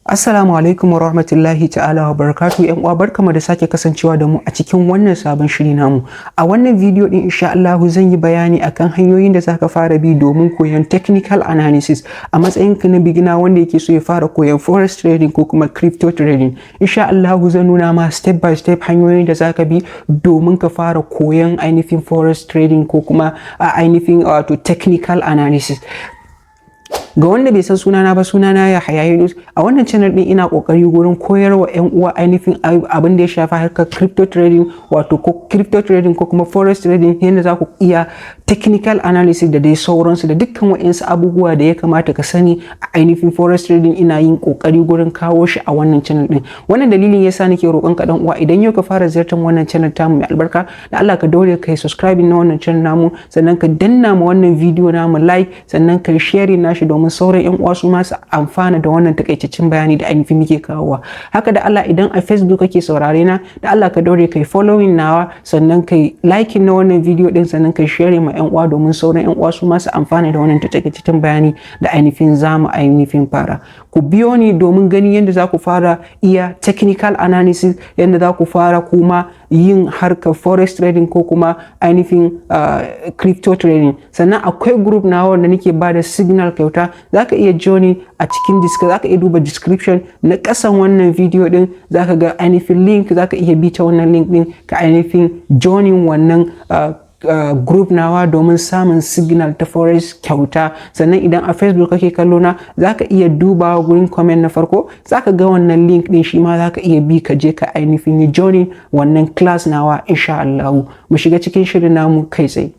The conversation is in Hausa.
Assalamu alaikum wa rahmatullahi ta'ala wa barakatu. Yan uwa, barkamu da sake kasancewa da mu a cikin wannan sabon shiri namu. A wannan bidiyo din, insha Allah, zan yi bayani akan hanyoyin da zaka fara bi domin koyon technical analysis a matsayin ka na beginner wanda yake so ya fara koyon forex trading ko kuma crypto trading. Insha Allah zan nuna ma step by step hanyoyin da zaka bi domin ka fara koyon ainihin forex trading ko kuma a ainihin wato technical analysis. Ga wanda bai san sunana ba, sunana Yahaya Yunus. A wannan channel din ina kokari gurin koyarwa yan uwa ainihin abin da ya shafi harkar crypto trading, wato ko crypto trading ko kuma forex trading, yadda za ku iya technical analysis da dai sauransu, da dukkan wa'insu abubuwa da ya kamata ka sani a ainihin forex trading. Ina yin kokari gurin kawo shi a wannan channel din. Wannan dalilin yasa nake roƙon ka, dan uwa, idan yau ka fara ziyartar wannan channel tamu mai albarka, da Allah ka daure kai subscribing na wannan channel namu, sannan ka danna ma wannan video namu like, sannan ka sharing nashi domin sauran yan uwa su ma su amfana da wannan takaitaccen bayani da ainihin muke kawowa. Haka da Allah, idan a Facebook kake saurare na, da Allah ka daure kai following nawa, sannan kai liking na wannan video din, sannan kai sharing ma yan uwa domin sauran yan uwa su ma su amfana da wannan takaitaccen bayani da ainihin zamu ainihin fara. Ku biyo ni domin ganin yadda za ku fara iya technical analysis, yadda za ku fara kuma yin harkar forex trading ko kuma ainihin crypto trading. Sannan akwai group na wanda nake ba da signal kyauta. Za ka iya joining a cikin za ka iya duba description na kasan wannan video din, za ka ga ainihin link. Za ka iya bi ta wannan link din ka ainihin joining wannan group nawa domin samun signal ta forex kyauta. Sannan idan a Facebook kake kallo na, zaka iya dubawa gurin comment na farko, zaka ga wannan link din. Shi ma zaka iya bi ka je ka ainihin yi joining wannan class nawa, insha Allah. Mu shiga cikin shirin namu kai tsaye.